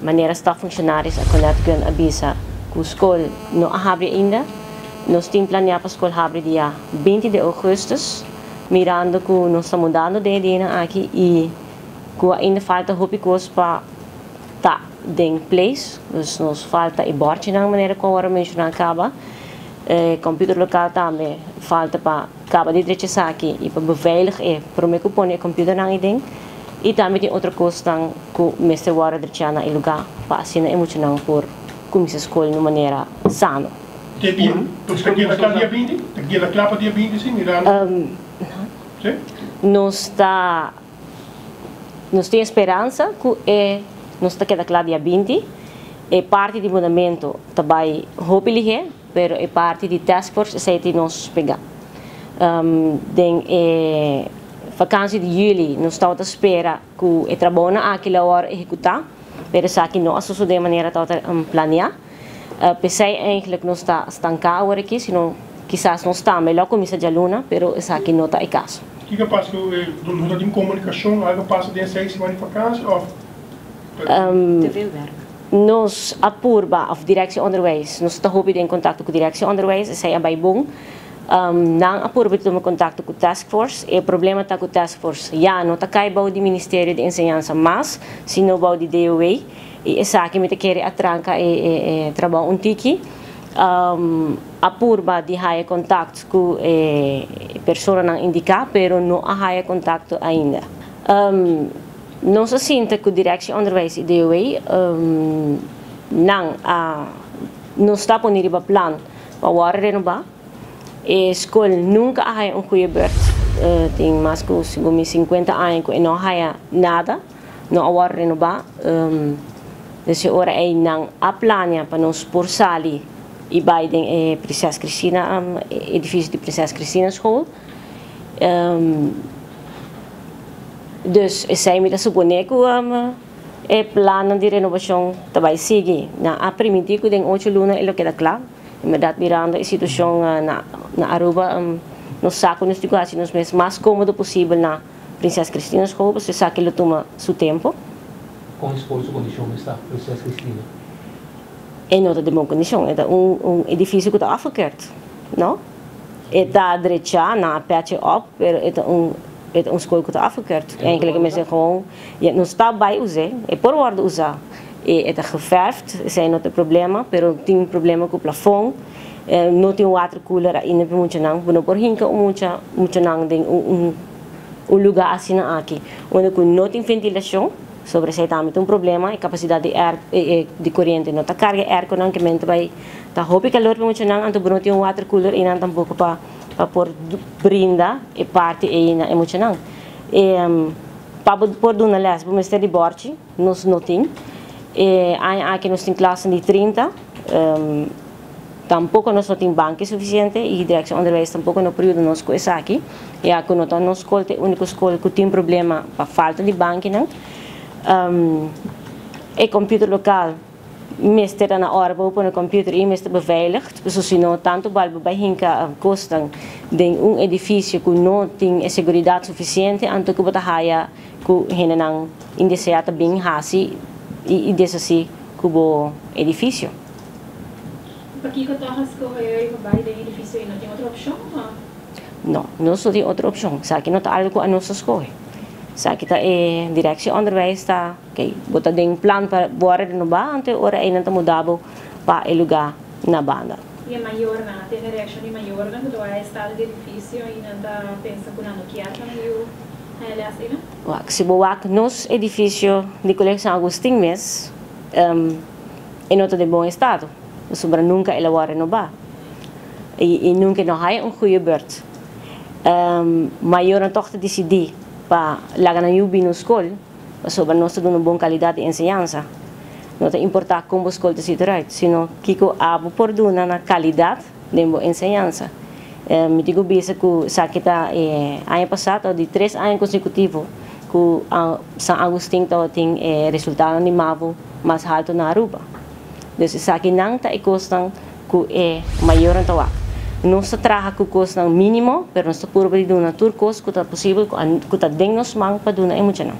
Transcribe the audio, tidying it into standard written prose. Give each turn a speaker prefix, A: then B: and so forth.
A: Manera staffunctionaris a Colette Gunn a bisa ku skol no a habri ainda. Nos tin planeá pa skol habri dia 20 di ougùstùs, mirando ku nos ta mudando den e dianan aki i ku ainda falta hopi kos pa ta den place. Dus nos falta e bòrchinan manera ku awor a menshoná kaba. E kòmpiuter lokal tambe falta pa kaba di drecha esaki i pa beveilig e promé ku pone e kòmpiuternan ei den. I tambe tin otro kosnan ku mester wòrdu drechá na e lugá pa asina e muchanan por kuminsá skol na manera sano.
B: Te dia, ta keda kla dia 20? Ta keda kla pa dia 20, si, mirando? Si?
A: Nos tin speransa ku e nos ta keda kla dia 20. E parti di mudamentu ta bai hopi lihé, pero e parti di taskforce esei tin nos pegá. Den e vakantie di yüli nos tabata spera ku e trabounan aki lo wòrdu ehekutá, pero esaki no a sosodé manera tabata planeá. P'esei eigenlijk nos ta stanká awor aki, sino kisas nos tambe lo kuminsá djaluna, pero esaki no ta e kaso.
B: Kiko pasa ku no tin komunikashon, algu pasa den 6 siman di vakantie òf?
C: Te veel werk.
A: Nos a purba, of directie onderwijs, nos ta hopi den kontakto ku directie onderwijs, esei a bai bon. Nan a purba di tuma kontakto ku taskforce. E problema ta ku taskforce ya no ta kai bou di Ministerio di Enseñansa mas, sino bou di DOW. I esaki mi ta kere a tranka e trabou un tiki. A purba di haya kontakto ku e personanan indiká, pero no a haya kontakto ainda. Nos a sinta ku directie onderwijs i DOW, nan a nos ta pone riba plan pa wòrdu renobá. E skol nunka a haya un goede beurt. Tin mas ku segun mi 50 aña ku e no haya nada, no a wòrdu renobá. Dus e ora ei nan a plania pa nos por sali i bai den e Prinses Cristina, edifisio di Prinses Cristina School. Dus esei mi ta suponé ku e plannan di renovashon ta bai sigui. Nan a primintí ku den 8 luna e lo keda kla. En berdat, mirando e situashon na Aruba, nos sa ku nos tin ku hasi nos mes mas kómodo posibel na Prinses Cristina School, pasobra esaki lo tuma su tempu.
D: Kon skol su kondishon ta, Prinses Cristina?
A: E no ta den bon kondishon. E ta un edifisio ku ta afgekeurd, no? E ta drechá, nan a patch e op, pero e ta un skol ku ta afgekeurd. Eigenlijk mester gewoon, ja, nos ta bai us'é, e por wòrdu usá. E ta geverfd, esei no ta problema, pero tin problema ku plafòn, no tin watercooler ainda pa muchanan. Bo no por hinka un muchanan den un lugá asina aki unda ku no tin ventilashon, sobre esei tambe tin un problema, e kapasidat di air, di koriente no ta karga airconan ke men ta bai ta hopi kalor pa muchanan, anto bo no tin un watercooler einan tampoko pa por brinda e parti ei na e muchanan. Pa por duna les, bo mester di bòrchi, nos no tin. E aña aki nos tin klas di 30, tampoko nos no tin banki sufisiente i directie onderwijs tampoko no por yuda nos ku esaki. Ya ku no ta nos skol ta e úniko skol ku tin problema pa falta di bankinan. E computer lokaal mester ta na ora pa pone computer i mester beveiligd, pasobra si no tantu bal bo bai hinka kosnan den un edifisio ku no tin e seguridat sufisiente, anto ku bo ta haya ku hendenan indeseá ta bin hasi i deshasí ku bo edifisio.
E: Pakiko toch a skohe pa bai den edifisio i no tin otro opshon?
A: No, nos no tin otro opshon. Esaki no ta algu ku nos a skohe. Esaki ta e directie onderwijs ta, oké, bo ta den plan pa wòrdu renobá, anto e ora einan ta muda bo pa e lugá na banda.
E: I e mayornan, tin reakshon di mayornan ku ta estado di edifisio i nan ta pensa ku nan no kier pa nan yu les einan?
A: Wak, si bo wak nos edifisio di Kolegio San Agustin mes, e no ta den bon estado. Pasobra nunka el a wòrdu renobá. I nunka no haya un goede beurt. Mayornan toch ta disidí pa laga nan yu bin na skol, pasobra nos ta duna un bon kalidat di enseñansa. No ta importá kon bo skol ta ziet eruit, sino kiko abo por duna na kalidat den bo enseñansa. Mi tin ku bisa ku esaki ta aña pasá, di 3 aña konsekutivo ku San Agustin tabatin resultado di MAVO mas haltu na Aruba. Dus esaki nan ta e kosnan ku e mayornan ta wak. Nos ta traha ku kosnan mínimo, pero nos ta purba di duna tur kos ku ta posibel ku ta den nos man pa duna e muchanan.